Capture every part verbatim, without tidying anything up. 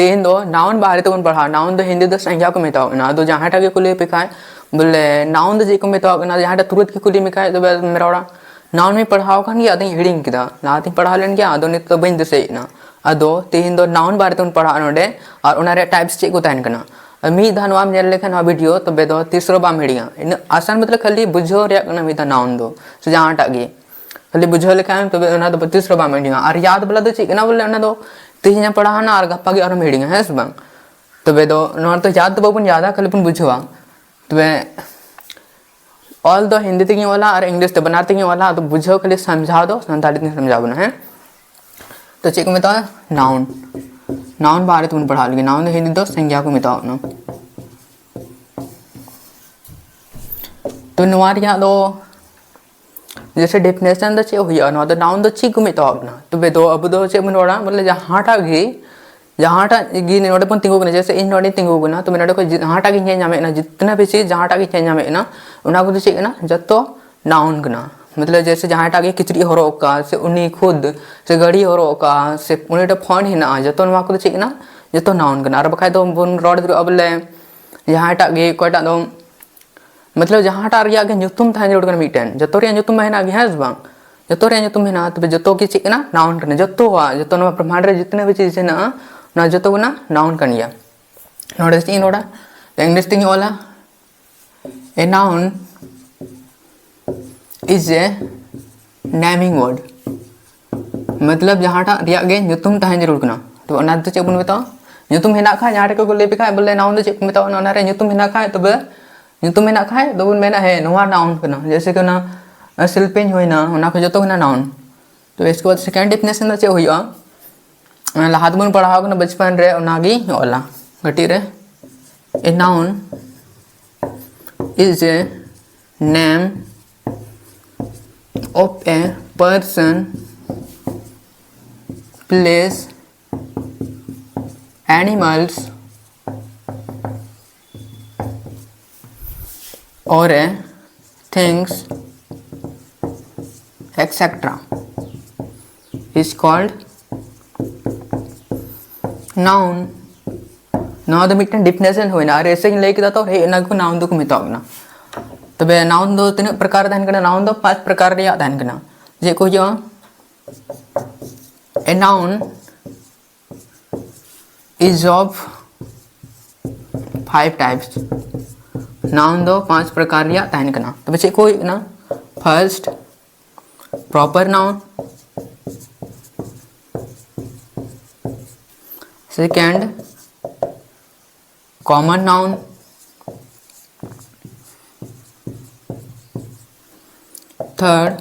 ᱛᱮᱦᱮᱧ ᱫᱚ ᱱᱟᱣᱩᱱ ᱵᱟᱨᱮ ᱛᱮᱵᱚᱱ ᱯᱟᱲᱦᱟᱜᱼᱟ᱾ ᱱᱟᱣᱩᱱ ᱫᱚ ᱦᱤᱱᱫᱤ ᱫᱚ ᱥᱚᱝᱡᱽᱧᱟ ᱠᱚ ᱢᱮᱛᱟᱣᱟᱜ ᱠᱟᱱᱟ᱾ ᱟᱫᱚ ᱡᱟᱦᱟᱸᱭᱴᱟᱜ ᱜᱮ ᱠᱩᱞᱤ ᱯᱮ ᱠᱷᱟᱡ ᱵᱚᱞᱮ ᱱᱟᱣᱩᱱ ᱫᱚ ᱪᱮᱫ ᱠᱚ ᱢᱮᱛᱟᱣᱟᱜ ᱠᱟᱱᱟ, ᱡᱟᱦᱟᱸᱭᱴᱟᱜ ᱛᱩᱨᱟᱹᱛ ᱜᱮ ᱠᱩᱞᱤ ᱢᱮ ᱠᱷᱟᱡ, ᱛᱚᱵᱮ ᱢᱮᱱ ᱨᱚᱲᱟ, ᱱᱟᱣᱩᱱ ᱢᱟᱧ ᱯᱟᱲᱦᱟᱣ ᱟᱠᱟᱱ ᱜᱮᱭᱟ, ᱟᱫᱚᱧ ᱦᱤᱲᱤᱧ ᱠᱮᱫᱟ᱾ ᱞᱟᱦᱟᱛᱤᱧ ᱯᱟᱲᱦᱟᱣ ᱞᱮᱱ ᱜᱮᱭᱟ, ᱟᱫᱚ ᱱᱤᱛ ᱫᱚ ᱵᱟᱹᱧ ᱫᱤᱥᱟᱹᱭᱮᱫ ᱠᱟᱱᱟ᱾ ᱟᱫᱚ ᱛᱮᱦᱮᱧ ᱫᱚ ᱱᱟᱣᱩᱱ ᱵᱟᱨᱮ ᱛᱮᱵᱚᱱ ᱯᱟᱲᱦᱟᱜᱼᱟ ᱱᱚᱰᱮ, ᱟᱨ ᱚᱱᱟ ᱨᱮᱭᱟᱜ ᱴᱟᱭᱤᱯᱥ ᱪᱮᱫ ᱠᱚ ᱛᱟᱦᱮᱱ ᱠᱟᱱᱟ᱾ ᱟᱨ ᱢᱤᱫ ᱫᱷᱟᱣ ᱱᱚᱣᱟᱢ ᱧᱮᱞ ᱞᱮᱠᱷᱟᱱ, ᱱᱚᱣᱟ ᱵᱷᱤᱰᱤᱭᱳ, ᱛᱚᱵᱮ ᱫᱚ ᱛᱤᱥ ᱨᱮᱦᱚᱸ ᱵᱟᱢ ᱦᱤᱲᱤᱧᱟ᱾ ᱤᱱᱟᱹᱜ ᱟᱥᱟᱱ, ᱢᱚᱛᱞᱚᱵ ᱠᱷᱟᱹᱞᱤ ᱵᱩᱡᱷᱟᱹᱣ ᱨᱮᱭᱟᱜ ᱠᱟᱱᱟ ᱢᱤᱫ ᱫᱷᱟᱣ ᱱᱟᱣᱩᱱ ᱫᱚ, ᱥᱮ ᱡᱟᱦᱟᱸᱴᱟᱜ ᱜᱮ ᱠᱷᱟᱹᱞᱤ ᱵᱩᱡᱷᱟᱹᱣ ᱞᱮᱠᱷᱟᱱ, ᱛᱚᱵᱮ ᱚᱱᱟ ᱫᱚ ᱛᱤᱥ ᱨᱮᱦᱚᱸ ᱵᱟᱢ ᱦᱤᱲᱤᱧᱟ᱾ ᱟᱨ ᱭᱟᱫ ᱵᱚᱞᱮ ᱫᱚ ᱪᱮᱫ ᱠᱟᱱᱟ? ᱵᱚᱞᱮ ᱚᱱᱟ ᱫᱚ ᱛᱮᱦᱮᱧᱮᱢ ᱯᱟᱲᱦᱟᱣᱱᱟ ᱟᱨ ᱜᱟᱯᱟ ᱜᱮ ᱟᱨᱦᱚᱸᱢ ᱦᱤᱲᱤᱧᱟ, ᱦᱮᱸ ᱥᱮ ᱵᱟᱝ? ᱛᱚᱵᱮ ᱫᱚ ᱱᱚᱣᱟ ᱫᱚ ᱭᱟᱫ ᱫᱚ ᱵᱟᱵᱚᱱ ᱭᱟᱫᱟ, ᱠᱷᱟᱹᱞᱤ ᱵᱚᱱ ᱵᱩᱡᱷᱟᱹᱣᱟ᱾ ᱛᱚᱵᱮ ᱚᱞ ᱫᱚ ᱦᱤᱱᱫᱤ ᱛᱮᱜᱮᱧ ᱚᱞᱟ ᱟᱨ ᱤᱝᱞᱤᱥ ᱛᱮ, ᱵᱟᱱᱟᱨ ᱛᱮᱜᱮᱧ ᱚᱞᱟ᱾ ᱟᱫᱚ ᱵᱩᱡᱷᱟᱹᱣ ᱠᱷᱟᱹᱞᱤ ᱥᱟᱢᱡᱷᱟᱣ ᱫᱚ ᱥᱟᱱᱛᱟᱲᱤ ᱛᱮᱧ ᱥᱟᱢᱡᱷᱟᱣ ᱵᱚᱱᱟ, ᱦᱮᱸ? ᱛᱚ ᱪᱮᱫ ᱠᱚ ᱢᱮᱛᱟᱜᱼᱟ? ᱱᱟᱣᱩᱱ᱾ ᱱᱟᱣᱩᱱ ᱵᱟᱨᱮ ᱛᱮᱵᱚᱱ ᱯᱟᱲᱦᱟᱣ ᱞᱮᱜᱮ᱾ ᱱᱟᱣᱩᱱ ᱫᱚ ᱦᱤᱱᱫᱤ ᱫᱚ ᱥᱚᱝᱡᱽᱧᱟ ᱠᱚ ᱢᱮᱛᱟᱣᱟᱜ ᱠᱟᱱᱟ᱾ ᱛᱚ ᱱᱚᱣᱟ ᱨᱮᱭᱟᱜ ᱫᱚ ᱡᱮᱭᱥᱮ ᱰᱮᱯᱷᱤᱱᱮᱥᱚᱱ ᱫᱚ ᱪᱮᱫ ᱦᱩᱭᱩᱜᱼᱟ? ᱱᱚᱣᱟ ᱫᱚ ᱱᱟᱣᱩᱱ ᱫᱚ ᱪᱮᱫ ᱠᱚ ᱢᱮᱛᱟᱣᱟᱜ ᱠᱟᱱᱟ? ᱛᱚᱵᱮ ᱫᱚ ᱟᱵᱚ ᱫᱚ ᱪᱮᱫ ᱵᱚᱱ ᱨᱚᱲᱟ? ᱵᱚᱞᱮ ᱡᱟᱦᱟᱸᱴᱟᱜ ᱜᱮ, ᱡᱟᱦᱟᱸᱴᱟᱜ ᱜᱮ ᱱᱚᱰᱮ ᱵᱚᱱ ᱛᱤᱸᱜᱩ ᱠᱟᱱᱟ, ᱡᱮᱭᱥᱮ ᱤᱧ ᱱᱚᱰᱮᱧ ᱛᱤᱸᱜᱩ ᱠᱟᱱᱟ, ᱛᱚᱵᱮ ᱱᱚᱰᱮ ᱠᱷᱚᱱ ᱡᱟᱦᱟᱸᱴᱟᱜ ᱜᱮ ᱧᱮᱞ ᱧᱟᱢᱮᱫ ᱠᱟᱱᱟ, ᱡᱤᱛᱱᱟ ᱵᱮᱥᱤ ᱡᱟᱦᱟᱸᱴᱟᱜ ᱜᱮ ᱧᱮᱞ ᱧᱟᱢᱮᱫ ᱠᱟᱱᱟ, ᱚᱱᱟ ᱠᱚᱫᱚ ᱪᱮᱫ ᱠᱟᱱᱟ? ᱡᱚᱛᱚ ᱱᱟᱣᱩᱱ ᱠᱟᱱᱟ᱾ ᱢᱚᱛᱞᱚᱵ ᱡᱮᱭᱥᱮ ᱡᱟᱦᱟᱸᱴᱟᱜ ᱜᱮ ᱠᱤᱪᱨᱤᱡ ᱦᱚᱨᱚᱜ ᱟᱠᱟᱫ, ᱥᱮ ᱩᱱᱤ ᱠᱷᱩᱫ, ᱥᱮ ᱜᱟᱹᱰᱤ ᱦᱚᱨᱚᱜ ᱟᱠᱟᱫ, ᱥᱮ ᱩᱱᱤ ᱴᱷᱮᱱ ᱯᱷᱳᱱ ᱦᱮᱱᱟᱜᱼᱟ, ᱡᱚᱛᱚ ᱱᱚᱣᱟ ᱠᱚᱫᱚ ᱪᱮᱫ ᱠᱟᱱᱟ? ᱡᱚᱛᱚ ᱱᱟᱣᱩᱱ ᱠᱟᱱᱟ᱾ ᱟᱨ ᱵᱟᱠᱷᱟᱡ ᱫᱚ ᱵᱚᱱ ᱨᱚᱲ ᱫᱟᱲᱮᱭᱟᱜᱼᱟ ᱵᱚᱞᱮ ᱡᱟᱦᱟᱸᱭᱴᱟᱜ ᱜᱮ, ᱚᱠᱚᱭᱴᱟᱜ ᱫᱚ ᱢᱚᱛᱞᱚᱵ ᱡᱟᱦᱟᱸᱴᱟᱜ ᱨᱮᱭᱟᱜ ᱜᱮ ᱧᱩᱛᱩᱢ ᱛᱟᱦᱮᱸ ᱡᱟᱹᱨᱩᱲ ᱠᱟᱱᱟ ᱢᱤᱫᱴᱮᱱ, ᱡᱚᱛᱚ ᱨᱮᱭᱟᱜ ᱧᱩᱛᱩᱢ ᱢᱟ ᱦᱮᱱᱟᱜ ᱜᱮ, ᱦᱮᱸ ᱥᱮ ᱵᱟᱝ? ᱡᱚᱛᱚ ᱨᱮᱭᱟᱜ ᱧᱩᱛᱩᱢ ᱦᱮᱱᱟᱜᱼᱟ, ᱛᱚᱵᱮ ᱡᱚᱛᱚ ᱜᱮ ᱪᱮᱫ ᱠᱟᱱᱟ? ᱱᱟᱣᱩᱱ ᱠᱟᱱᱟ᱾ ᱡᱚᱛᱚᱣᱟᱜ, ᱡᱚᱛᱚ ᱱᱚᱣᱟ ᱵᱨᱚᱦᱢᱟᱱᱰ ᱨᱮ ᱡᱤᱛᱱᱟ ᱵᱷᱤ ᱪᱤᱡᱽ ᱦᱮᱱᱟᱜᱼᱟ, ᱚᱱᱟ ᱡᱚᱛᱚ ᱠᱟᱱᱟ ᱱᱟᱣᱩᱱ ᱠᱟᱱ ᱜᱮᱭᱟ᱾ ᱱᱚᱰᱮ ᱪᱮᱫ ᱤᱧ ᱨᱚᱲᱟ? ᱤᱝᱞᱤᱥ ᱛᱮᱧ ᱚᱞᱟ, a noun is a naming word. ᱢᱚᱛᱞᱚᱵ ᱡᱟᱦᱟᱸᱴᱟᱜ ᱨᱮᱭᱟᱜ ᱜᱮ ᱧᱩᱛᱩᱢ ᱛᱟᱦᱮᱸ ᱡᱟᱹᱨᱩᱲ ᱠᱟᱱᱟ᱾ ᱛᱚ ᱚᱱᱟ ᱫᱚ ᱪᱮᱫ ᱵᱚᱱ ᱢᱮᱛᱟᱜᱼᱟ? ᱧᱩᱛᱩᱢ ᱦᱮᱱᱟᱜ ᱠᱷᱟᱡ, ᱡᱟᱦᱟᱸ ᱨᱮᱠᱚ ᱠᱩᱞᱤ ᱯᱮ ᱠᱷᱟᱡ ᱵᱚᱞᱮ ᱱᱟᱣᱩᱱ ᱫᱚ ᱪᱮᱫ ᱠᱚ ᱢᱮᱛᱟᱜᱼᱟ, ᱚᱱᱟ ᱨᱮ ᱧᱩᱛᱩᱢ ᱦᱮᱱᱟᱜ ᱠᱷᱟᱡ, ᱛᱚᱵᱮ ᱧᱩᱛᱩᱢ ᱦᱮᱱᱟᱜ ᱠᱷᱟᱡ ᱫᱚᱵᱚᱱ ᱢᱮᱱᱟ ᱦᱮᱸ ᱱᱚᱣᱟ ᱱᱟᱣᱩᱱ ᱠᱟᱱᱟ᱾ ᱡᱮᱭᱥᱮ ᱠᱤ ᱚᱱᱟ ᱥᱤᱞᱯᱤᱧ ᱦᱩᱭᱱᱟ, ᱚᱱᱟ ᱠᱚ ᱡᱚᱛᱚ ᱦᱩᱭᱱᱟ ᱱᱟᱣᱩᱱ᱾ ᱛᱚ ᱤᱥᱠᱮ ᱵᱟᱫ ᱥᱮᱠᱮᱱᱰ ᱰᱮᱯᱷᱤᱱᱮᱥᱚᱱ ᱫᱚ ᱪᱮᱫ ᱦᱩᱭᱩᱜᱼᱟ? ᱞᱟᱦᱟ ᱛᱮᱵᱚᱱ ᱯᱟᱲᱦᱟᱣ ᱠᱟᱱᱟ ᱵᱟᱪᱯᱟᱱ ᱨᱮ, ᱚᱱᱟᱜᱮ ᱚᱞᱟ ᱠᱟᱹᱴᱤᱡ ᱨᱮ᱾ A noun is a name of a person, place, animals, or a things, et cetera is called noun, ᱱᱚᱣᱟ ᱫᱚ ᱢᱤᱫᱴᱮᱱ ᱰᱤᱯᱷᱤᱱᱮᱥᱚᱱ ᱦᱩᱭᱱᱟ᱾ ᱟᱨ ᱮᱥᱮᱧ ᱞᱟᱹᱭ ᱠᱮᱫᱟ, ᱛᱚ ᱦᱮᱡ ᱮᱱᱟ ᱠᱚ ᱱᱟᱣᱩᱱ ᱫᱚᱠᱚ ᱢᱮᱛᱟᱜ ᱠᱟᱱᱟ᱾ ᱛᱚᱵᱮ ᱱᱟᱣᱩᱱ ᱫᱚ ᱛᱤᱱᱟᱹᱜ ᱯᱨᱚᱠᱟᱨ ᱛᱟᱦᱮᱱ ᱠᱟᱱᱟ? ᱱᱟᱣᱩᱱ ᱫᱚ ᱯᱟᱸᱪ ᱯᱨᱚᱠᱟᱨ ᱨᱮᱭᱟᱜ ᱛᱟᱦᱮᱱ ᱠᱟᱱᱟ᱾ ᱪᱮᱫ ᱠᱚ ᱦᱩᱭᱩᱜᱼᱟ? A noun is of five types. Noun ᱫᱚ ᱯᱟᱸᱪ ᱯᱨᱚᱠᱟᱨ ᱨᱮᱭᱟᱜ ᱛᱟᱦᱮᱱ ᱠᱟᱱᱟ᱾ ᱛᱚᱵᱮ ᱪᱮᱫ ᱠᱚ ᱦᱩᱭᱩᱜ ᱠᱟᱱᱟ? First, proper noun. Second, common noun. Third,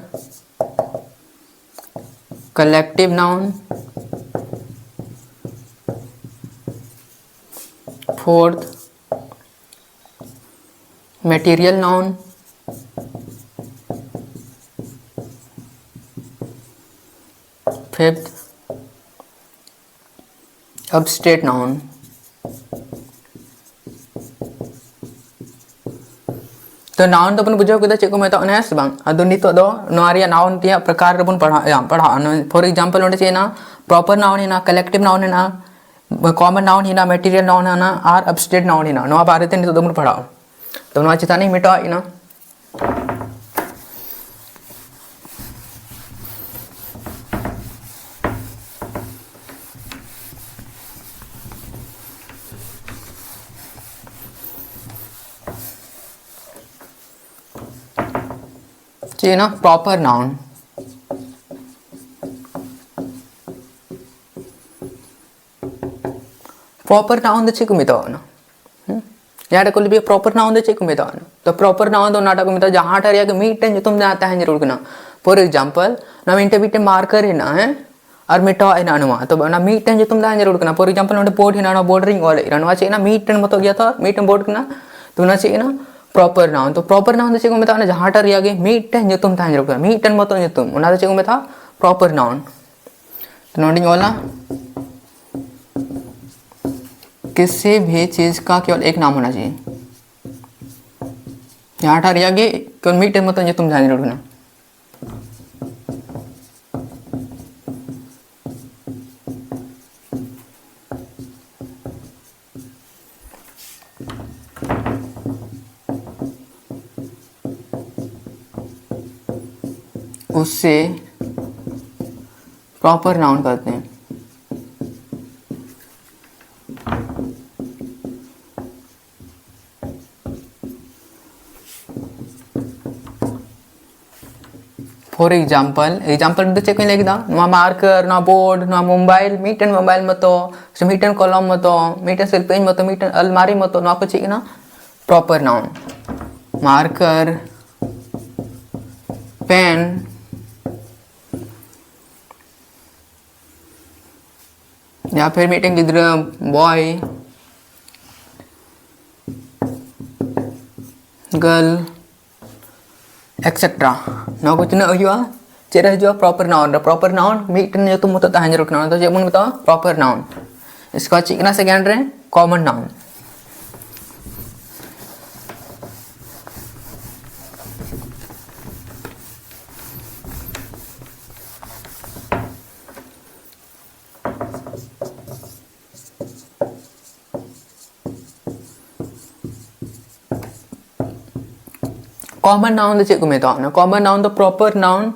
collective noun. Fourth, material noun. Fifth, abstract noun. ᱛᱚ ᱱᱟᱣᱩᱱ ᱫᱚᱵᱚᱱ ᱵᱩᱡᱷᱟᱹᱣ ᱠᱮᱫᱟ ᱪᱮᱫ ᱠᱚ ᱢᱮᱛᱟᱜ ᱠᱟᱱᱟ, ᱦᱮᱸ ᱥᱮ ᱵᱟᱝ? ᱟᱫᱚ ᱱᱤᱛᱚᱜ ᱫᱚ ᱱᱚᱣᱟ ᱨᱮᱭᱟᱜ ᱱᱟᱣᱩᱱ ᱨᱮᱭᱟᱜ ᱯᱨᱚᱠᱟᱨ ᱨᱮᱵᱚᱱ ᱯᱟᱲᱦᱟᱜ, ᱯᱟᱲᱦᱟᱜᱼᱟ᱾ ᱯᱷᱚᱨ ᱮᱠᱡᱟᱢᱯᱚᱞ, ᱚᱸᱰᱮ ᱪᱮᱫ ᱦᱮᱱᱟᱜᱼᱟ? ᱯᱨᱚᱯᱟᱨ ᱱᱟᱣᱩᱱ ᱦᱮᱱᱟᱜᱼᱟ, ᱠᱟᱞᱮᱠᱴᱤᱵᱷ ᱱᱟᱣᱩᱱ ᱦᱮᱱᱟᱜᱼᱟ, ᱠᱚᱢᱚᱱ ᱱᱟᱣᱩᱱ ᱦᱮᱱᱟᱜᱼᱟ, ᱢᱮᱴᱮᱨᱤᱭᱟᱞ ᱱᱟᱣᱩᱱ ᱦᱮᱱᱟᱜᱼᱟ, ᱟᱨ ᱟᱵᱥᱴᱨᱮᱠᱴ ᱱᱟᱣᱩᱱ ᱦᱮᱱᱟᱜᱼᱟ᱾ ᱱᱚᱣᱟ ᱵᱟᱨᱮᱛᱮ ᱱᱤᱛᱚᱜ ᱫᱚᱵᱚᱱ ᱯᱟᱲᱦᱟᱜᱼᱟ᱾ ᱛᱚ ᱱᱚᱣᱟ ᱪᱮᱛᱟᱱ ᱤᱧ ᱢᱮᱴᱟᱣᱟᱜ ᱠᱟᱱᱟ᱾ ᱪᱮᱫ ᱦᱮᱱᱟᱜᱼᱟ? Proper noun. ᱯᱨᱚᱯᱟᱨ ᱱᱟᱣᱩᱱ ᱫᱚ ᱪᱮᱫ ᱠᱚ ᱢᱮᱛᱟᱣᱟᱜ ᱠᱟᱱᱟ? ᱦᱩᱸ? ᱡᱟᱦᱟᱸᱴᱟᱜ ᱠᱚ ᱞᱟᱹᱭᱟ ᱯᱨᱚᱯᱟᱨ ᱱᱟᱣᱩᱱ ᱫᱚ ᱪᱮᱫ ᱠᱚ ᱢᱮᱛᱟᱜ ᱠᱟᱱᱟ? ᱛᱚ ᱯᱨᱚᱯᱟᱨ ᱱᱟᱣᱩᱱ ᱫᱚ ᱚᱱᱟᱴᱟᱜ ᱠᱚ ᱢᱮᱛᱟᱜᱼᱟ ᱡᱟᱦᱟᱸᱴᱟᱜ ᱨᱮᱭᱟᱜ ᱜᱮ ᱢᱤᱫᱴᱮᱱ ᱧᱩᱛᱩᱢ ᱛᱟᱦᱮᱸ, ᱛᱟᱦᱮᱸ ᱡᱟᱹᱨᱩᱲ ᱠᱟᱱᱟ᱾ ᱯᱷᱚᱨ ᱮᱠᱡᱟᱢᱯᱚᱞ, ᱱᱚᱣᱟ ᱢᱤᱫᱴᱮᱱ, ᱢᱤᱫᱴᱮᱱ ᱢᱟᱨᱠᱟᱨ ᱦᱮᱱᱟᱜᱼᱟ, ᱦᱮᱸ, ᱟᱨ ᱢᱤᱫᱴᱟᱝ ᱦᱮᱱᱟᱜᱼᱟ ᱱᱚᱣᱟ, ᱛᱚᱵᱮ ᱚᱱᱟ ᱢᱤᱫᱴᱮᱱ ᱧᱩᱛᱩᱢ ᱛᱟᱦᱮᱸ ᱡᱟᱹᱨᱩᱲ ᱠᱟᱱᱟ᱾ ᱯᱷᱚᱨ ᱮᱠᱡᱟᱢᱯᱚᱞ, ᱱᱚᱰᱮ ᱵᱳᱨᱰ ᱦᱮᱱᱟᱜᱼᱟ, ᱱᱚᱣᱟ ᱵᱳᱨᱰ ᱨᱮᱧ ᱚᱞᱮᱫ ᱠᱟᱱᱟ, ᱱᱚᱣᱟ ᱪᱮᱫ ᱠᱟᱱᱟ? ᱢᱤᱫᱴᱮᱱ ᱢᱚᱛᱚ ᱜᱮᱭᱟ, ᱛᱚ ᱢᱤᱫᱴᱮᱱ ᱵᱳᱨᱰ ᱠᱟᱱᱟ᱾ ᱛᱚ ᱚᱱᱟ ᱪᱮᱫ ᱠᱟᱱᱟ? Proper noun. ᱛᱚ ᱯᱨᱚᱯᱟᱨ ᱱᱟᱣᱩᱱ ᱫᱚ ᱪᱮᱫ ᱠᱚ ᱢᱮᱛᱟᱜᱼᱟ? ᱚᱱᱟ ᱡᱟᱦᱟᱸᱴᱟᱜ ᱨᱮᱭᱟᱜ ᱜᱮ ᱢᱤᱫᱴᱮᱱ ᱧᱩᱛᱩᱢ ᱛᱟᱦᱮᱸ ᱡᱟᱹᱨᱩᱲ ᱠᱟᱱᱟ, ᱢᱤᱫᱴᱮᱱ ᱢᱚᱛᱚ ᱧᱩᱛᱩᱢ, ᱚᱱᱟ ᱫᱚ ᱪᱮᱫ ᱠᱚ ᱢᱮᱛᱟᱜᱼᱟ? Proper noun. ᱛᱚ ᱱᱚᱰᱮᱧ ᱚᱞᱟ, किसी भी चीज़ का केवल एक नाम होना चाहिए। ᱡᱟᱦᱟᱸᱴᱟᱜ ᱨᱮᱭᱟᱜ ᱜᱮ ᱠᱮᱵᱚᱞ ᱢᱤᱫᱴᱮᱱ ᱢᱚᱛᱚ ᱧᱩᱛᱩᱢ ᱛᱟᱦᱮᱸ ᱡᱟᱹᱨᱩᱲ ᱠᱟᱱᱟ᱾ उससे प्रॉपर नाउन कहते हैं। For example, example ᱫᱚ ᱪᱮᱫ ᱠᱚᱧ ᱞᱟᱹᱭ ᱠᱮᱫᱟ? ᱱᱚᱣᱟ ᱢᱟᱨᱠᱟᱨ, ᱱᱚᱣᱟ ᱵᱳᱨᱰ, ᱱᱚᱣᱟ ᱢᱳᱵᱟᱭᱤᱞ, ᱢᱤᱫᱴᱮᱱ ᱢᱳᱵᱟᱭᱤᱞ ᱢᱚᱛᱚ, ᱥᱮ ᱢᱤᱫᱴᱮᱱ ᱠᱚᱞᱚᱢ ᱢᱚᱛᱚ, ᱢᱤᱫᱴᱮᱱ ᱥᱤᱞᱯᱤᱧ ᱢᱚᱛᱚ, ᱢᱤᱫᱴᱮᱱ ᱟᱞᱢᱟᱨᱤ ᱢᱚᱛᱚ, ᱱᱚᱣᱟ ᱠᱚ ᱪᱮᱫ ᱠᱟᱱᱟ? Proper noun. ᱢᱟᱨᱠᱟᱨ, ᱯᱮᱱ, ᱭᱟ ᱯᱷᱤᱨ ᱢᱤᱫᱴᱮᱱ ᱜᱤᱫᱽᱨᱟᱹ, ᱵᱚᱭ, ᱜᱟᱨᱞ, ᱮᱴᱥᱮᱴᱨᱟ᱾ ᱱᱚᱣᱟ ᱠᱚ ᱛᱤᱱᱟᱹᱜ ᱦᱩᱭᱩᱜᱼᱟ? ᱪᱮᱫ ᱨᱮ ᱦᱤᱡᱩᱜᱼᱟ? ᱯᱨᱚᱯᱟᱨ ᱱᱟᱣᱩᱱ ᱨᱮ᱾ ᱯᱨᱚᱯᱟᱨ ᱱᱟᱣᱩᱱ ᱢᱤᱫᱴᱮᱱ ᱧᱩᱛᱩᱢ ᱢᱚᱛᱚ ᱛᱟᱦᱮᱸ ᱡᱟᱹᱨᱩᱲ ᱠᱟᱱᱟ, ᱚᱱᱟ ᱫᱚ ᱪᱮᱫ ᱵᱚᱱ ᱢᱮᱛᱟᱜᱼᱟ? Proper noun. ᱤᱥᱠᱮ ᱵᱟᱫ ᱪᱮᱫ ᱠᱟᱱᱟ ᱥᱮᱠᱮᱱᱰ ᱨᱮ? ᱠᱚᱢᱚᱱ ᱱᱟᱣᱩᱱ᱾ ᱠᱚᱢᱚᱱ ᱱᱟᱣᱩᱱ ᱫᱚ ᱪᱮᱫ ᱠᱚ ᱢᱮᱛᱟᱜᱼᱟ? ᱠᱚᱢᱚᱱ ᱱᱟᱣᱩᱱ ᱫᱚ ᱯᱨᱚᱯᱟᱨ ᱱᱟᱣᱩᱱ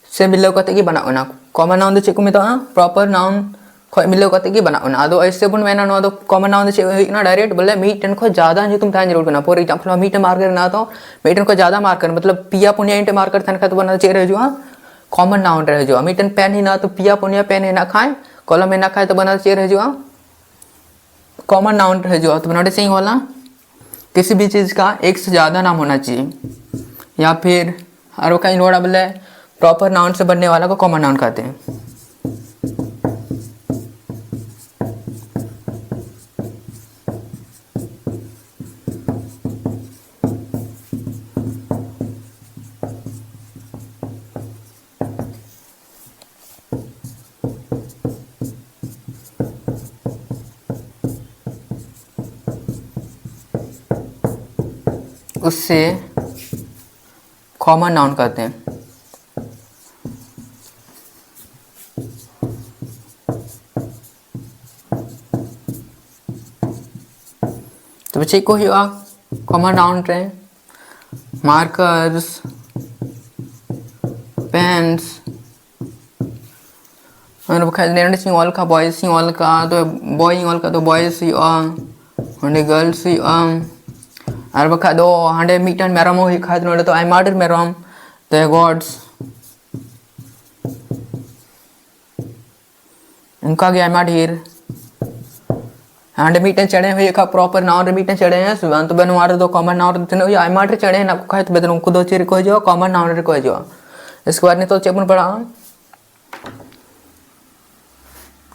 ᱥᱮ ᱢᱤᱞᱟᱹᱣ ᱠᱟᱛᱮ ᱜᱮ ᱵᱮᱱᱟᱜ ᱠᱟᱱᱟ᱾ ᱠᱚᱢᱚᱱ ᱱᱟᱣᱩᱱ ᱫᱚ ᱪᱮᱫ ᱠᱚ ᱢᱮᱛᱟᱜᱼᱟ? ᱯᱨᱚᱯᱟᱨ ᱱᱟᱣᱩᱱ ᱠᱷᱚᱡ ᱢᱤᱞᱟᱹᱣ ᱠᱟᱛᱮ ᱜᱮ ᱵᱮᱱᱟᱜ ᱠᱟᱱᱟ᱾ ᱟᱫᱚ ᱮᱭᱥᱮ ᱵᱚᱱ ᱢᱮᱱᱟ, ᱱᱚᱣᱟ ᱫᱚ ᱠᱚᱢᱚᱱ ᱱᱟᱣᱩᱱ ᱫᱚ ᱪᱮᱫ ᱦᱩᱭᱩᱜ ᱠᱟᱱᱟ? ᱰᱟᱭᱨᱮᱠᱴ ᱵᱚᱞᱮ ᱢᱤᱫᱴᱮᱱ ᱠᱷᱚᱡ ᱡᱟᱫᱟ ᱧᱩᱛᱩᱢ ᱛᱟᱦᱮᱸ ᱡᱟᱹᱨᱩᱲ ᱠᱟᱱᱟ᱾ ᱯᱷᱚᱨ ᱮᱠᱡᱟᱢᱯᱚᱞ, ᱢᱤᱫᱴᱮᱱ ᱢᱟᱨᱠᱟᱨ ᱢᱮᱱᱟᱜᱼᱟ, ᱛᱚ ᱢᱤᱫᱴᱮᱱ ᱠᱷᱚᱡ ᱡᱟᱫᱟ ᱢᱟᱨᱠᱟᱨ, ᱢᱚᱛᱞᱚᱵ ᱯᱮᱭᱟ ᱯᱩᱱᱭᱟ ᱤᱧ ᱴᱷᱮᱱ ᱢᱟᱨᱠᱟᱨ ᱛᱟᱦᱮᱱ ᱠᱷᱟᱡ, ᱛᱚ ᱵᱟᱱᱟᱨ ᱪᱮᱫ ᱨᱮ ᱦᱤᱡᱩᱜᱼᱟ? ᱠᱚᱢᱚᱱ ᱱᱟᱣᱩᱱ ᱨᱮ ᱦᱤᱡᱩᱜᱼᱟ᱾ ᱢᱤᱫᱴᱮᱱ ᱯᱮᱱ ᱦᱮᱱᱟᱜᱼᱟ, ᱛᱚ ᱯᱮᱭᱟ ᱯᱩᱱᱭᱟ ᱯᱮᱱ ᱦᱮᱱᱟᱜ ᱠᱷᱟᱡ, ᱠᱚᱞᱚᱢ ᱦᱮᱱᱟᱜ ᱠᱷᱟᱡ, ᱛᱚ ᱵᱟᱱᱟᱨ ᱪᱮᱫ ᱨᱮ ᱦᱤᱡᱩᱜᱼᱟ? ᱠᱚᱢᱚᱱ ᱱᱟᱣᱩᱱ ᱨᱮ ᱦᱤᱡᱩᱜᱼᱟ᱾ ᱛᱚᱵᱮ ᱱᱚᱰᱮ ᱪᱮᱫ ᱤᱧ ᱚᱞᱟ? किसी भी चीज़ का एक से ज़्यादा नाम होना चाहिए, या फिर ᱟᱨ ᱵᱟᱠᱷᱟᱡ ᱤᱧ ᱨᱚᱲᱟ ᱵᱚᱞᱮ ᱯᱨᱚᱯᱟᱨ ᱱᱟᱣᱩᱱ ᱥᱮ ᱵᱚᱱᱱᱮ ᱣᱟᱞᱟ ᱠᱚ ᱠᱚᱢᱚᱱ ᱱᱟᱣᱩᱱ ᱠᱟᱛᱮ᱾ उससे कॉमन नाउन कहते हैं। ᱛᱚᱵᱮ ᱪᱮᱫ ᱠᱚ ᱦᱩᱭᱩᱜᱼᱟ ᱠᱚᱢᱚᱱ ᱱᱟᱣᱩᱱ ᱨᱮ? ᱢᱟᱨᱠᱟᱨᱥ, participants, ᱟᱨ ᱵᱟᱠᱷᱟᱡ ᱱᱚᱰᱮ ᱪᱤᱧ ᱚᱞ ᱠᱟᱜᱼᱟ, boys ᱤᱧ ᱚᱞ ᱠᱟᱜᱼᱟ, ᱛᱚ boy ᱤᱧ ᱚᱞ ᱠᱟᱜᱼᱟ, ᱛᱚ boys ᱦᱩᱭᱩᱜᱼᱟ, ᱚᱸᱰᱮ girls ᱦᱩᱭᱩᱜᱼᱟ᱾ ᱟᱨ ᱵᱟᱠᱷᱟᱡ ᱫᱚ ᱦᱟᱸᱰᱮ ᱢᱤᱫᱴᱟᱝ ᱢᱮᱨᱚᱢ ᱦᱚᱸ ᱦᱩᱭᱩᱜ ᱠᱷᱟᱡ, ᱱᱚᱰᱮ ᱫᱚ ᱟᱭᱢᱟ ᱰᱷᱮᱨ ᱢᱮᱨᱚᱢ, ᱛᱚ goats᱾ ᱚᱱᱠᱟ ᱜᱮ ᱟᱭᱢᱟ ᱰᱷᱮᱨ᱾ ᱦᱟᱸᱰᱮ ᱢᱤᱫᱴᱮᱱ ᱪᱮᱬᱮ ᱦᱩᱭᱩᱜ ᱠᱷᱟᱡ proper noun ᱨᱮ ᱢᱤᱫᱴᱮᱱ ᱪᱮᱬᱮ, ᱦᱮᱸ ᱥᱮ ᱵᱟᱝ? ᱛᱚᱵᱮ ᱱᱚᱣᱟ ᱨᱮᱫᱚ common noun ᱨᱮ ᱛᱤᱱᱟᱹᱜ ᱦᱩᱭᱩᱜᱼᱟ? ᱟᱭᱢᱟ ᱰᱷᱮᱨ ᱪᱮᱬᱮ ᱦᱮᱱᱟᱜ ᱠᱚ ᱠᱷᱟᱡ, ᱛᱚᱵᱮ ᱫᱚ ᱩᱱᱠᱩ ᱫᱚ ᱪᱮᱫ ᱨᱮᱠᱚ ᱦᱤᱡᱩᱜᱼᱟ? Common noun ᱨᱮᱠᱚ ᱦᱤᱡᱩᱜᱼᱟ᱾ ᱤᱥᱠᱮ ᱵᱟᱫ ᱱᱤᱛᱚᱜ ᱪᱮᱫ ᱵᱚᱱ ᱯᱟᱲᱦᱟᱜᱼᱟ?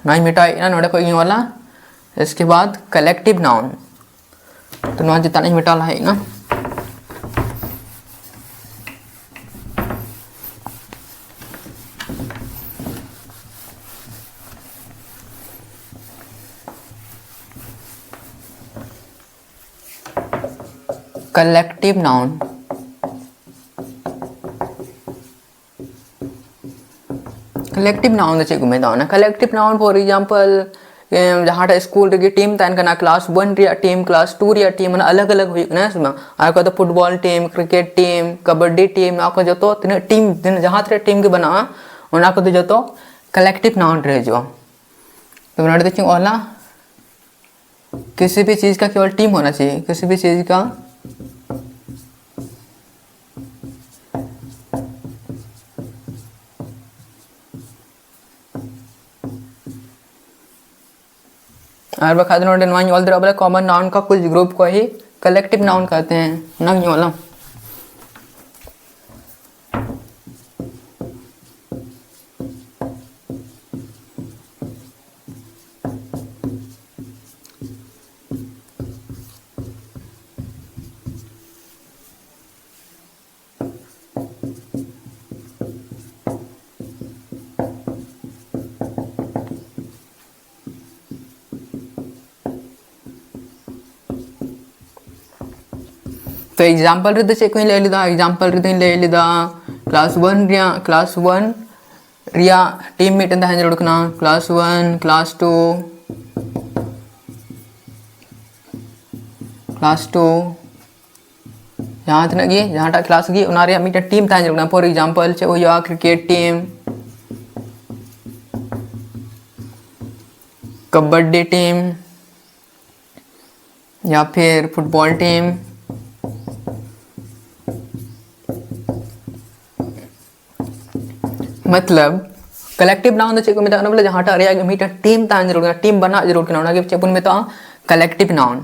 ᱱᱚᱣᱟᱧ ᱢᱮᱴᱟᱣᱮᱫ ᱠᱟᱱᱟ, ᱱᱚᱰᱮ ᱠᱷᱚᱡ ᱤᱧ ᱚᱞᱟ᱾ ᱤᱥᱠᱮ ᱵᱟᱫ collective noun, ᱛᱚ ᱱᱚᱣᱟ ᱪᱮᱛᱟᱱ ᱤᱧ ᱢᱮᱴᱟᱣ ᱞᱟᱦᱟᱭᱮᱫ ᱠᱟᱱᱟ᱾ Collective noun, collective noun ᱫᱚ ᱪᱮᱫ ᱠᱚ ᱢᱮᱛᱟᱜᱼᱟ? ᱚᱱᱟ collective noun, for example, ᱮᱢ, ᱡᱟᱦᱟᱸᱴᱟᱜ ᱥᱠᱩᱞ ᱨᱮᱜᱮ ᱴᱤᱢ ᱛᱟᱦᱮᱱ ᱠᱟᱱᱟ, ᱠᱞᱟᱥ ᱚᱣᱟᱱ ᱨᱮᱭᱟᱜ ᱴᱤᱢ, ᱠᱞᱟᱥ ᱴᱩ ᱨᱮᱭᱟᱜ ᱴᱤᱢ, ᱢᱟᱱᱮ ᱟᱞᱟᱜᱽ ᱟᱞᱟᱜᱽ ᱦᱩᱭᱩᱜ ᱠᱟᱱᱟ, ᱦᱮᱸ ᱥᱮ ᱵᱟᱝ? ᱟᱨ ᱚᱠᱟ ᱫᱚ football team, cricket team, kabaddi team, ᱱᱚᱣᱟ ᱠᱚ ᱡᱚᱛᱚ ᱛᱤᱱᱟᱹᱜ ᱴᱤᱢ, ᱛᱤᱱᱟᱹᱜ ᱡᱟᱦᱟᱸ ᱛᱤᱱᱟᱹᱜ ᱴᱤᱢ ᱜᱮ ᱵᱮᱱᱟᱜᱼᱟ, ᱚᱱᱟ ᱠᱚᱫᱚ ᱡᱚᱛᱚ collective noun ᱨᱮ ᱦᱤᱡᱩᱜᱼᱟ᱾ ᱛᱚᱵᱮ ᱱᱚᱰᱮ ᱫᱚ ᱪᱮᱫ ᱤᱧ ᱚᱞᱟ? किसी भी चीज़ का केवल टीम होना चाहिए, किसी भी चीज़ का। ᱟᱨ ᱵᱟᱠᱷᱟᱡ ᱫᱚ ᱱᱚᱰᱮ ᱱᱚᱣᱟᱧ ᱚᱞ ᱫᱟᱲᱮᱭᱟᱜᱼᱟ, ᱵᱚᱞᱮ common noun का कुछ group को ही collective noun कहते हैं, ᱚᱱᱟᱧ ᱚᱞᱟ᱾ ᱛᱚ example ᱨᱮᱫᱚ ᱪᱮᱫ ᱠᱚᱧ ᱞᱟᱹᱭ ᱞᱮᱫᱟ? Example ᱨᱮᱫᱚᱧ ᱞᱟᱹᱭ ᱞᱮᱫᱟ ᱠᱞᱟᱥ ᱚᱣᱟᱱ ᱨᱮᱭᱟᱜ, ᱠᱞᱟᱥ ᱚᱣᱟᱱ ᱨᱮᱭᱟᱜ ᱴᱤᱢ ᱢᱤᱫᱴᱮᱱ ᱛᱟᱦᱮᱸ ᱡᱟᱹᱨᱩᱲ ᱠᱟᱱᱟ, class one, class two, class two, ᱡᱟᱦᱟᱸ ᱛᱤᱱᱟᱹᱜ ᱜᱮ, ᱡᱟᱦᱟᱸᱴᱟᱜ ᱠᱞᱟᱥ ᱜᱮ, ᱚᱱᱟ ᱨᱮᱭᱟᱜ ᱢᱤᱫᱴᱮᱱ ᱴᱤᱢ ᱛᱟᱦᱮᱸ ᱡᱟᱹᱨᱩᱲ ᱠᱟᱱᱟ᱾ ᱯᱷᱚᱨ ᱮᱠᱡᱟᱢᱯᱚᱞ ᱪᱮᱫ ᱦᱩᱭᱩᱜᱼᱟ, ᱠᱨᱤᱠᱮᱴ ᱴᱤᱢ, ᱠᱟᱵᱟᱰᱤ ᱴᱤᱢ, ᱭᱟ ᱯᱷᱤᱨ ᱯᱷᱩᱴᱵᱚᱞ ᱴᱤᱢ᱾ ᱢᱚᱛᱞᱚᱵ, ᱠᱟᱞᱮᱠᱴᱤᱵᱷ ᱱᱟᱣᱩᱱ ᱫᱚ ᱪᱮᱫ ᱠᱚ ᱢᱮᱛᱟᱜ ᱠᱟᱱᱟ? ᱵᱚᱞᱮ ᱡᱟᱦᱟᱸᱴᱟᱜ ᱨᱮᱭᱟᱜ ᱜᱮ ᱢᱤᱫᱴᱮᱱ ᱴᱤᱢ ᱛᱟᱦᱮᱱ ᱡᱟᱹᱨᱩᱲ ᱠᱟᱱᱟ, ᱴᱤᱢ ᱵᱮᱱᱟᱜ ᱡᱟᱹᱨᱩᱲ ᱠᱟᱱᱟ, ᱚᱱᱟᱜᱮ ᱪᱮᱫ ᱵᱚᱱ ᱢᱮᱛᱟᱜᱼᱟ? ᱠᱟᱞᱮᱠᱴᱤᱵᱷ ᱱᱟᱣᱩᱱ᱾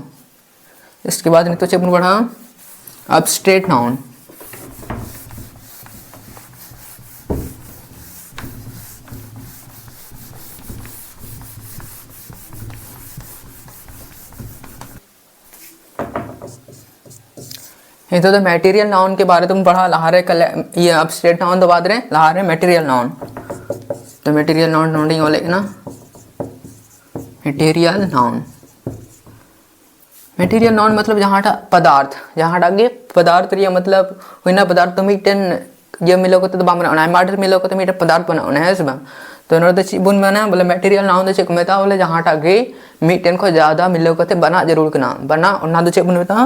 ᱤᱥᱠᱮ ᱵᱟᱫ ᱱᱤᱛᱚᱜ ᱪᱮᱫ ᱵᱚᱱ ᱯᱟᱲᱦᱟᱜᱼᱟ? ᱟᱵᱥᱴᱨᱮᱠᱴ ᱱᱟᱣᱩᱱ᱾ ᱱᱤᱛᱚᱜ ᱫᱚ ᱢᱮᱴᱮᱨᱤᱭᱟᱞ ᱱᱟᱣᱩᱱ ᱠᱮ ᱵᱟᱨᱮ ᱛᱮᱵᱚᱱ ᱯᱟᱲᱦᱟᱜᱼᱟ᱾ ᱞᱟᱦᱟᱨᱮ ᱠᱟᱞᱮ-, ᱤᱭᱟᱹ, ᱟᱵᱥᱴᱨᱮᱠᱴ ᱱᱟᱣᱩᱱ ᱫᱚ ᱵᱟᱫ ᱨᱮ, ᱞᱟᱦᱟᱨᱮ ᱢᱮᱴᱮᱨᱤᱭᱟᱞ ᱱᱟᱣᱩᱱ᱾ ᱛᱚ ᱢᱮᱴᱮᱨᱤᱭᱟᱞ ᱱᱟᱣᱩᱱ ᱱᱚᱰᱮᱧ ᱚᱞᱮᱫ ᱠᱟᱱᱟ, ᱢᱮᱴᱮᱨᱤᱭᱟᱞ ᱱᱟᱣᱩᱱ᱾ ᱢᱮᱴᱮᱨᱤᱭᱟᱞ ᱱᱟᱣᱩᱱ ᱢᱚᱛᱞᱚᱵ ᱡᱟᱦᱟᱸᱴᱟᱜ ᱯᱚᱫᱟᱨᱛᱷ, ᱡᱟᱦᱟᱸᱴᱟᱜ ᱜᱮ ᱯᱚᱫᱟᱨᱛᱷ ᱨᱮᱭᱟᱜ ᱢᱚᱛᱞᱚᱵ ᱦᱩᱭᱱᱟ, ᱯᱚᱫᱟᱨᱛᱷ ᱫᱚ ᱢᱤᱫᱴᱮᱱ ᱤᱭᱟᱹ ᱢᱤᱞᱟᱹᱣ ᱠᱟᱛᱮ ᱫᱚ ᱵᱟᱝ ᱵᱮᱱᱟᱜᱼᱟ, ᱚᱱᱟ ᱟᱭᱢᱟ ᱰᱷᱮᱨ ᱢᱤᱞᱟᱹᱣ ᱠᱟᱛᱮ ᱢᱤᱫᱴᱮᱱ ᱯᱚᱫᱟᱨᱛᱷ ᱵᱮᱱᱟᱜᱼᱟ, ᱦᱮᱸ ᱥᱮ ᱵᱟᱝ? ᱛᱚ ᱱᱚᱰᱮ ᱫᱚ ᱪᱮᱫ ᱵᱚᱱ ᱢᱮᱱᱟ, ᱵᱚᱞᱮ ᱢᱮᱴᱮᱨᱤᱭᱟᱞ ᱱᱟᱣᱩᱱ ᱫᱚ ᱪᱮᱫ ᱠᱚ ᱢᱮᱛᱟᱜᱼᱟ? ᱵᱚᱞᱮ ᱡᱟᱦᱟᱸᱴᱟᱜ ᱜᱮ ᱢᱤᱫᱴᱮᱱ ᱠᱷᱚᱱ ᱡᱟᱫᱟ ᱢᱤᱞᱟᱹᱣ ᱠᱟᱛᱮ ᱵᱮᱱᱟᱜ ᱡᱟᱹᱨᱩᱲ ᱠᱟᱱᱟ, ᱵᱮᱱᱟᱜ, ᱚᱱᱟ ᱫᱚ ᱪᱮᱫ ᱵᱚᱱ ᱢᱮᱛᱟᱜᱼᱟ?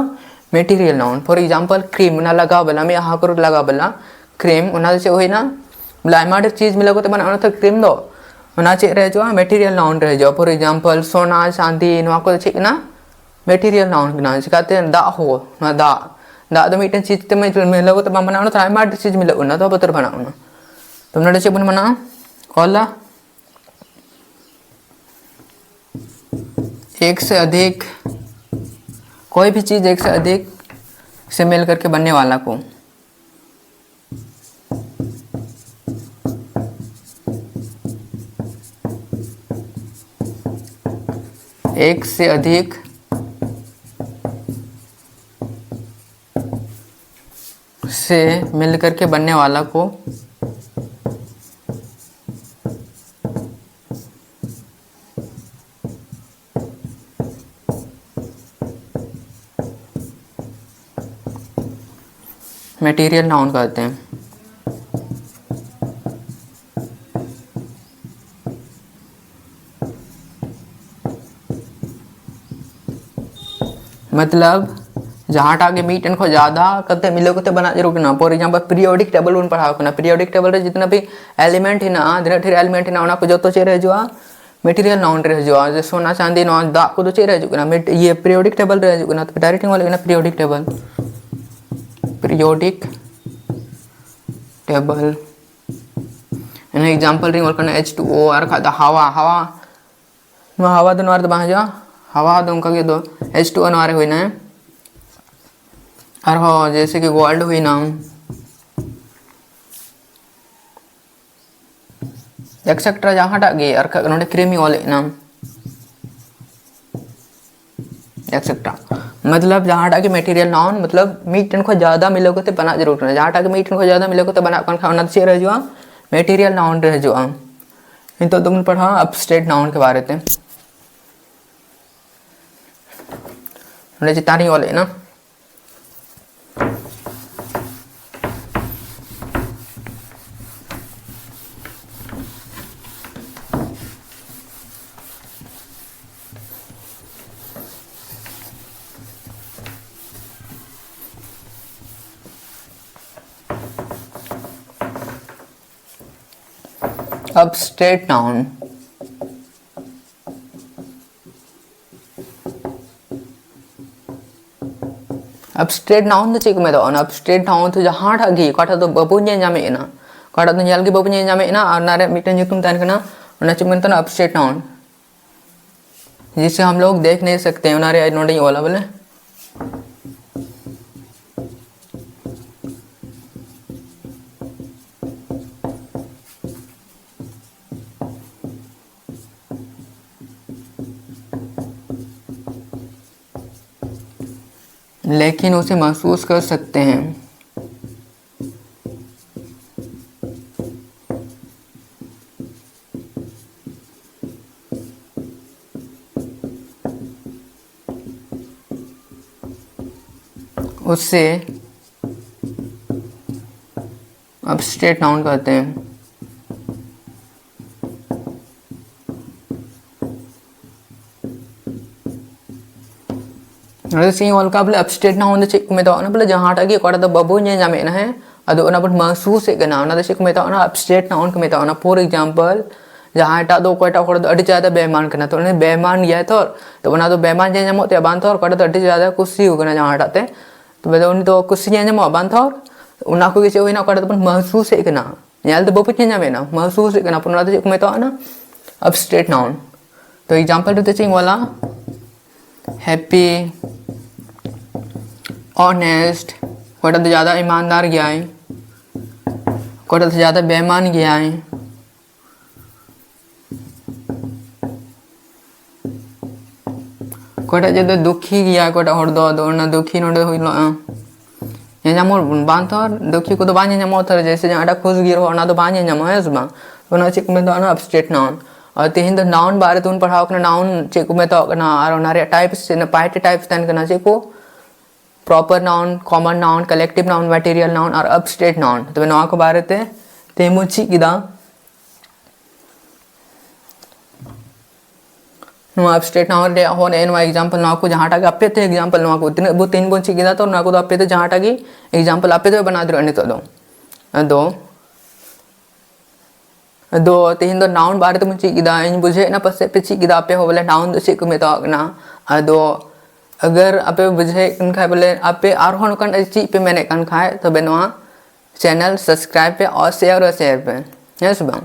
ᱢᱮᱴᱮᱨᱤᱭᱟᱞ ᱱᱟᱣᱩᱱ᱾ ᱯᱷᱚᱨ ᱮᱠᱡᱟᱢᱯᱚᱞ, ᱠᱨᱤᱢ, ᱚᱱᱟ ᱞᱟᱜᱟᱣ ᱵᱮᱞᱟ, ᱢᱮᱫᱦᱟ ᱠᱚᱨᱮ ᱞᱟᱜᱟᱣ ᱵᱮᱞᱟ, ᱠᱨᱤᱢ, ᱚᱱᱟ ᱫᱚ ᱪᱮᱫ ᱦᱩᱭᱱᱟ? ᱵᱚᱞᱮ ᱟᱭᱢᱟ ᱰᱷᱮᱨ ᱪᱤᱡᱽ ᱢᱤᱞᱟᱹᱣ ᱠᱟᱛᱮ ᱵᱮᱱᱟᱜᱼᱟ, ᱚᱱᱟ ᱛᱚ ᱠᱨᱤᱢ ᱫᱚ᱾ ᱚᱱᱟ ᱪᱮᱫ ᱨᱮ ᱦᱤᱡᱩᱜᱼᱟ? ᱢᱮᱴᱮᱨᱤᱭᱟᱞ ᱱᱟᱣᱩᱱ ᱨᱮ ᱦᱤᱡᱩᱜᱼᱟ᱾ ᱯᱷᱚᱨ ᱮᱠᱡᱟᱢᱯᱚᱞ, ᱥᱳᱱᱟ, ᱪᱟᱸᱫᱤ, ᱱᱚᱣᱟ ᱠᱚᱫᱚ ᱪᱮᱫ ᱠᱟᱱᱟ? ᱢᱮᱴᱮᱨᱤᱭᱟᱞ ᱱᱟᱣᱩᱱ ᱠᱟᱱᱟ᱾ ᱪᱤᱠᱟᱛᱮ? ᱫᱟᱜ ᱦᱚᱸ, ᱱᱚᱣᱟ ᱫᱟᱜ, ᱫᱟᱜ ᱫᱚ ᱢᱤᱫᱴᱮᱱ ᱪᱤᱡᱽ ᱛᱮ ᱢᱤᱞᱟᱹᱣ ᱠᱟᱛᱮ ᱵᱟᱝ ᱵᱮᱱᱟᱜᱼᱟ, ᱚᱱᱟ ᱛᱚ ᱟᱭᱢᱟ ᱰᱷᱮᱨ ᱪᱤᱡᱽ ᱢᱤᱞᱟᱹᱜ ᱠᱟᱱᱟ, ᱛᱚ ᱵᱚᱛᱚᱨ ᱵᱮᱱᱟᱜ ᱠᱟᱱᱟ᱾ ᱛᱚ ᱱᱚᱰᱮ ᱪᱮᱫ ᱵᱚᱱ ᱢᱮᱱᱟ? ᱚᱞᱟ एक से अधिक, कोई भी चीज़ एक से अधिक से मिल करके बनने वाला को। एक से अधिक से मिल करके बनने वाला को मटेरियल नाउन कहते हैं। मतलब ᱡᱟᱦᱟᱸᱴᱟᱜ ᱜᱮ ᱢᱤᱫᱴᱮᱱ ᱠᱷᱚᱱ ᱡᱟᱫᱟ ᱠᱟᱛᱮ ᱢᱤᱞᱟᱹᱣ ᱠᱟᱛᱮ ᱵᱮᱱᱟᱣ ᱡᱟᱹᱨᱩᱲ ᱠᱟᱱᱟ᱾ For example, periodic table ᱵᱚᱱ ᱯᱟᱲᱦᱟᱣ ᱠᱟᱱᱟ, periodic table ᱨᱮ ᱡᱤᱛᱱᱟ ᱵᱷᱤ element ᱦᱮᱱᱟᱜᱼᱟ, ᱛᱤᱱᱟᱹᱜ ᱰᱷᱮᱨ element ᱦᱮᱱᱟᱜᱼᱟ, ᱚᱱᱟ ᱠᱚ ᱡᱚᱛᱚ ᱪᱮᱫ ᱨᱮ ᱦᱤᱡᱩᱜᱼᱟ? Material noun ᱨᱮ ᱦᱤᱡᱩᱜᱼᱟ᱾ ᱡᱮ ᱥᱳᱱᱟ ᱪᱟᱸᱫᱤ ᱱᱚᱣᱟ ᱫᱟᱜ ᱠᱚᱫᱚ ᱪᱮᱫ ᱨᱮ ᱦᱤᱡᱩᱜ ᱠᱟᱱᱟ? Mid- ᱤᱭᱟᱹ periodic table ᱨᱮ ᱦᱤᱡᱩᱜ ᱠᱟᱱᱟ᱾ ᱛᱚ direct ᱤᱧ ᱚᱞᱮᱫ ᱠᱟᱱᱟ periodic table, periodic table᱾ ᱤᱱᱟᱹ example ᱨᱤᱧ ᱚᱞ ᱠᱟᱱᱟ H two O, ᱟᱨ ᱠᱷᱟᱡ ᱫᱚ ᱦᱟᱣᱟ, ᱦᱟᱣᱟ, ᱱᱚᱣᱟ ᱦᱟᱣᱟ ᱫᱚ ᱱᱚᱣᱟ ᱨᱮᱫᱚ ᱵᱟᱝ ᱦᱤᱡᱩᱜᱼᱟ᱾ ᱦᱟᱣᱟ ᱫᱚ ᱚᱱᱠᱟ ᱜᱮ ᱫᱚ H two O ᱱᱚᱣᱟ ᱨᱮ ᱦᱩᱭᱱᱟ᱾ ᱟᱨᱦᱚᱸ ᱡᱮᱭᱥᱮ ᱠᱤ gold ᱦᱩᱭᱱᱟ, etcetera ᱡᱟᱦᱟᱸᱴᱟᱜ ᱜᱮ, ᱟᱨ ᱠᱷᱟᱡ ᱱᱚᱰᱮ cream ᱤᱧ ᱚᱞᱮᱫ ᱠᱟᱱᱟ, etcetera᱾ ᱢᱚᱛᱞᱚᱵ ᱡᱟᱦᱟᱸᱴᱟᱜ ᱜᱮ material noun, ᱢᱚᱛᱞᱚᱵ ᱢᱤᱫᱴᱮᱱ ᱠᱷᱚᱱ ᱡᱟᱫᱟ ᱢᱤᱞᱟᱹᱣ ᱠᱟᱛᱮ ᱵᱮᱱᱟᱜ ᱡᱟᱹᱨᱩᱲ ᱠᱟᱱᱟ᱾ ᱡᱟᱦᱟᱸᱴᱟᱜ ᱜᱮ ᱢᱤᱫᱴᱮᱱ ᱠᱷᱚᱱ ᱡᱟᱫᱟ ᱢᱤᱞᱟᱹᱣ ᱠᱟᱛᱮ ᱵᱮᱱᱟᱜ ᱠᱟᱱ ᱠᱷᱟᱱ, ᱚᱱᱟ ᱫᱚ ᱪᱮᱫ ᱨᱮ ᱦᱤᱡᱩᱜᱼᱟ? Material noun ᱨᱮ ᱦᱤᱡᱩᱜᱼᱟ᱾ ᱱᱤᱛᱚᱜ ᱫᱚᱵᱚᱱ ᱯᱟᱲᱦᱟᱣᱟ abstract noun ᱠᱮ ᱵᱟᱨᱮ ᱛᱮ᱾ ᱱᱚᱰᱮ ᱪᱮᱛᱟᱱ ᱨᱤᱧ ᱚᱞᱮᱫ ᱠᱟᱱᱟ᱾ Abstract noun, abstract noun ᱫᱚ ᱪᱮᱫ ᱠᱚ ᱢᱮᱛᱟᱜᱼᱟ? ᱚᱱᱟ abstract noun ᱫᱚ ᱡᱟᱦᱟᱸᱴᱟᱜ ᱜᱮ, ᱚᱠᱟᱴᱟᱜ ᱫᱚ ᱵᱟᱵᱚᱱ ᱧᱮᱞ ᱧᱟᱢᱮᱫ ᱠᱟᱱᱟ, ᱚᱠᱟᱴᱟᱜ ᱫᱚ ᱧᱮᱞ ᱜᱮ ᱵᱟᱵᱚᱱ ᱧᱮᱞ ᱧᱟᱢᱮᱫ ᱠᱟᱱᱟ, ᱟᱨ ᱚᱱᱟ ᱨᱮᱭᱟᱜ ᱢᱤᱫᱴᱮᱱ ᱧᱩᱛᱩᱢ ᱛᱟᱦᱮᱱ ᱠᱟᱱᱟ, ᱚᱱᱟ ᱪᱮᱫ ᱠᱚ ᱢᱮᱛᱟᱜᱼᱟ? Abstract noun᱾ जिसे हम लोग देख नहीं सकते, ᱚᱱᱟ ᱨᱮᱭᱟᱜ ᱱᱚᱰᱮᱧ ᱚᱞᱟ ᱵᱚᱞᱮ᱾ लेकिन उसे महसूस कर सकते हैं। उससे abstract noun कहते हैं। ᱱᱚᱰᱮ ᱪᱮᱫ ᱤᱧ ᱚᱞ ᱠᱟᱜᱼᱟ ᱵᱚᱞᱮ ᱟᱵᱥᱴᱨᱮᱠᱴ ᱱᱟᱣᱩᱱ ᱫᱚ ᱪᱮᱫ ᱠᱚ ᱢᱮᱛᱟᱜᱼᱟ ᱚᱱᱟ ᱵᱚᱞᱮ ᱡᱟᱦᱟᱸᱴᱟᱜ ᱜᱮ ᱚᱠᱟᱴᱟᱜ ᱫᱚ ᱵᱟᱵᱚ ᱧᱮᱞ ᱧᱟᱢᱮᱫ ᱱᱟ, ᱦᱮᱸ, ᱟᱫᱚ ᱚᱱᱟ ᱵᱚᱱ ᱢᱟᱦᱥᱩᱥᱮᱫ ᱠᱟᱱᱟ, ᱚᱱᱟ ᱫᱚ ᱪᱮᱫ ᱠᱚ ᱢᱮᱛᱟᱜᱼᱟ ᱚᱱᱟ ᱟᱵᱥᱴᱨᱮᱠᱴ ᱱᱟᱣᱩᱱ ᱠᱚ ᱢᱮᱛᱟᱜᱼᱟ ᱚᱱᱟ᱾ ᱯᱷᱚᱨ ᱮᱠᱡᱟᱢᱯᱚᱞ, ᱡᱟᱦᱟᱸᱭᱴᱟᱜ ᱫᱚ ᱚᱠᱚᱭᱴᱟᱜ ᱦᱚᱲ ᱫᱚ ᱟᱹᱰᱤ ᱡᱟᱫᱟ ᱵᱮᱭᱢᱟᱱ ᱠᱟᱱᱟ, ᱛᱚ ᱩᱱᱤ ᱵᱮᱭᱢᱟᱱ ᱜᱮᱭᱟᱭ ᱛᱚ, ᱛᱚ ᱚᱱᱟ ᱫᱚ ᱵᱮᱭᱢᱟᱱ ᱧᱮᱞ ᱧᱟᱢᱚᱜ ᱛᱟᱭᱟ ᱵᱟᱝ ᱛᱚ, ᱚᱠᱚᱭᱴᱟᱜ ᱫᱚ ᱟᱹᱰᱤ ᱡᱟᱫᱟ ᱠᱩᱥᱤ ᱠᱟᱱᱟ ᱡᱟᱦᱟᱸᱴᱟᱜ ᱛᱮ, ᱛᱚᱵᱮ ᱫᱚ ᱩᱱᱤ ᱫᱚ ᱠᱩᱥᱤ ᱧᱮᱞ ᱧᱟᱢᱚᱜᱼᱟ ᱵᱟᱝ ᱛᱚ᱾ ᱚᱱᱟ ᱠᱚᱜᱮ ᱪᱮᱫ ᱦᱩᱭᱱᱟ, ᱚᱠᱟᱴᱟᱜ ᱫᱚᱵᱚᱱ ᱢᱟᱦᱥᱩᱥᱮᱫ ᱠᱟᱱᱟ, ᱧᱮᱞ ᱫᱚ ᱵᱟᱵᱚ ᱧᱮᱞ ᱧᱟᱢᱮᱫ ᱱᱟ, ᱢᱟᱦᱥᱩᱥᱮᱫ ᱠᱟᱱᱟ, ᱚᱱᱟ ᱫᱚ ᱪᱮᱫ ᱠᱚ ᱢᱮᱛᱟᱜ ᱠᱟᱱᱟ ᱟᱵᱥᱴᱨᱮᱠᱴ ᱱᱟᱣᱩᱱ᱾ ᱛᱚ ᱮᱠᱡᱟᱢᱯᱚᱞ ᱨᱮᱫᱚ ᱪᱮᱫ ᱤᱧ ᱚᱞᱟ, ᱦᱮᱯᱤ, ᱚᱱᱮᱥᱴ, ᱚᱠᱚᱭᱴᱟᱜ ᱫᱚ ᱡᱟᱫᱟ ᱤᱢᱟᱱᱫᱟᱨ ᱜᱮᱭᱟᱭ, ᱚᱠᱚᱭᱴᱟᱜ ᱫᱚ ᱡᱟᱫᱟ ᱵᱮᱢᱟᱱ ᱜᱮᱭᱟᱭ, ᱚᱠᱚᱭᱴᱟᱜ ᱡᱟᱫᱟ ᱫᱩᱠᱷᱤ ᱜᱮᱭᱟ, ᱚᱠᱚᱭᱴᱟᱜ ᱦᱚᱲ ᱫᱚ, ᱟᱫᱚ ᱚᱱᱟ ᱫᱩᱠᱷᱤ ᱱᱚᱰᱮ ᱦᱩᱭᱩᱜᱼᱟ᱾ ᱧᱮᱞ ᱧᱟᱢᱚᱜ ᱵᱟᱝ ᱛᱚ, ᱫᱩᱠᱷᱤ ᱠᱚᱫᱚ ᱵᱟᱝ ᱧᱮᱞ ᱧᱟᱢᱚᱜᱼᱟ ᱛᱚ, ᱡᱮᱭᱥᱮ ᱡᱟᱦᱟᱸᱴᱟᱜ ᱠᱷᱩᱥ ᱜᱮ ᱨᱮᱦᱚᱸ ᱚᱱᱟ ᱫᱚ ᱵᱟᱝ ᱧᱮᱞ ᱧᱟᱢᱚᱜᱼᱟ, ᱦᱮᱸ ᱥᱮ ᱵᱟᱝ? ᱚᱱᱟ ᱪᱮᱫ ᱠᱚ ᱢᱮᱛᱟᱜᱼᱟ ᱚᱱᱟ ᱟᱵᱥᱴᱨᱮᱠᱴ ᱱᱟᱣᱩᱱ᱾ ᱟᱨ ᱛᱮᱦᱮᱧ ᱫᱚ ᱱᱟᱣᱩᱱ ᱵᱟᱨᱮ ᱛᱮᱵᱚᱱ ᱯᱟᱲᱦᱟᱣ ᱠᱟᱱᱟ, ᱱᱟᱣᱩᱱ ᱪᱮᱫ ᱠᱚ ᱢᱮᱛᱟᱜ ᱠᱟᱱᱟ, ᱟᱨ ᱚᱱᱟ ᱨᱮᱭᱟᱜ ᱴᱟᱭᱤᱯᱥ ᱪᱮᱫ, ᱯᱟᱸᱪᱴᱤ ᱴᱟᱭᱤᱯᱥ ᱛᱟᱦᱮᱱ ᱠᱟᱱᱟ, ᱪᱮᱫ ᱠᱚ? Proper noun, common noun, collective noun, material noun ᱟᱨ ᱟᱵᱥᱴᱨᱮᱠᱴ ᱱᱟᱣᱩᱱ᱾ ᱛᱚᱵᱮ ᱱᱚᱣᱟ ᱠᱚ ᱵᱟᱨᱮᱛᱮ ᱛᱮᱦᱮᱧ ᱵᱚᱱ ᱪᱮᱫ ᱠᱮᱫᱟ᱾ ᱱᱚᱣᱟ ᱟᱵᱥᱴᱨᱮᱠᱴ ᱱᱟᱣᱩᱱ ᱨᱮᱭᱟᱜ ᱦᱚᱸ ᱱᱮᱜᱼᱮ ᱱᱚᱣᱟ ᱮᱠᱡᱟᱢᱯᱚᱞ, ᱱᱚᱣᱟ ᱠᱚ ᱡᱟᱦᱟᱸᱴᱟᱜ ᱜᱮ ᱟᱯᱮ ᱛᱮ ᱮᱠᱡᱟᱢᱯᱚᱞ, ᱱᱚᱣᱟ ᱠᱚ ᱛᱤᱱᱟᱹᱜ ᱵᱚ ᱛᱮᱦᱮᱧ ᱵᱚᱱ ᱪᱮᱫ ᱠᱮᱫᱟ, ᱛᱚ ᱱᱚᱣᱟ ᱠᱚᱫᱚ ᱟᱯᱮ ᱛᱮ ᱡᱟᱦᱟᱸᱴᱟᱜ ᱜᱮ ᱮᱠᱡᱟᱢᱯᱚᱞ ᱟᱯᱮ ᱛᱮ ᱵᱮᱱᱟᱣ ᱫᱟᱲᱮᱭᱟᱜᱼᱟ ᱱᱤᱛᱚᱜ ᱫᱚ᱾ ᱟᱫᱚ ᱟᱫᱚ ᱛᱮᱦᱮᱧ ᱫᱚ ᱱᱟᱣᱩᱱ ᱵᱟᱨᱮ ᱛᱮᱵᱚᱱ ᱪᱮᱫ ᱠᱮᱫᱟ᱾ ᱤᱧ ᱵᱩᱡᱷᱟᱹᱣᱮᱫ ᱠᱟᱱᱟ ᱯᱟᱥᱮᱡ ᱯᱮ ᱪᱮᱫ ᱠᱮᱫᱟ ᱟᱯᱮ ᱦᱚᱸ ᱵᱚᱞᱮ ᱱᱟᱣᱩᱱ ᱫᱚ ᱪᱮᱫ ᱠᱚ ᱢᱮᱛᱟᱣᱟᱜ ᱠᱟᱱᱟ᱾ ᱟᱫᱚ ᱟᱜᱟᱨ ᱟᱯᱮ ᱵᱩᱡᱷᱟᱹᱣᱮᱫ ᱠᱟᱱ ᱠᱷᱟᱡ ᱵᱚᱞᱮ ᱟᱯᱮ ᱟᱨᱦᱚᱸ ᱱᱚᱝᱠᱟᱱ ᱪᱮᱫ ᱯᱮ ᱢᱮᱱᱮᱫ ᱠᱟᱱ ᱠᱷᱟᱡ, ᱛᱚᱵᱮ ᱱᱚᱣᱟ ᱪᱮᱱᱮᱞ ᱥᱟᱵᱥᱠᱨᱟᱭᱤᱵ ᱯᱮ ᱟᱨ ᱥᱮᱭᱟᱨ ᱦᱚᱸ ᱥᱮᱭᱟᱨ ᱯᱮ, ᱦᱮᱸ ᱥᱮ ᱵᱟᱝ?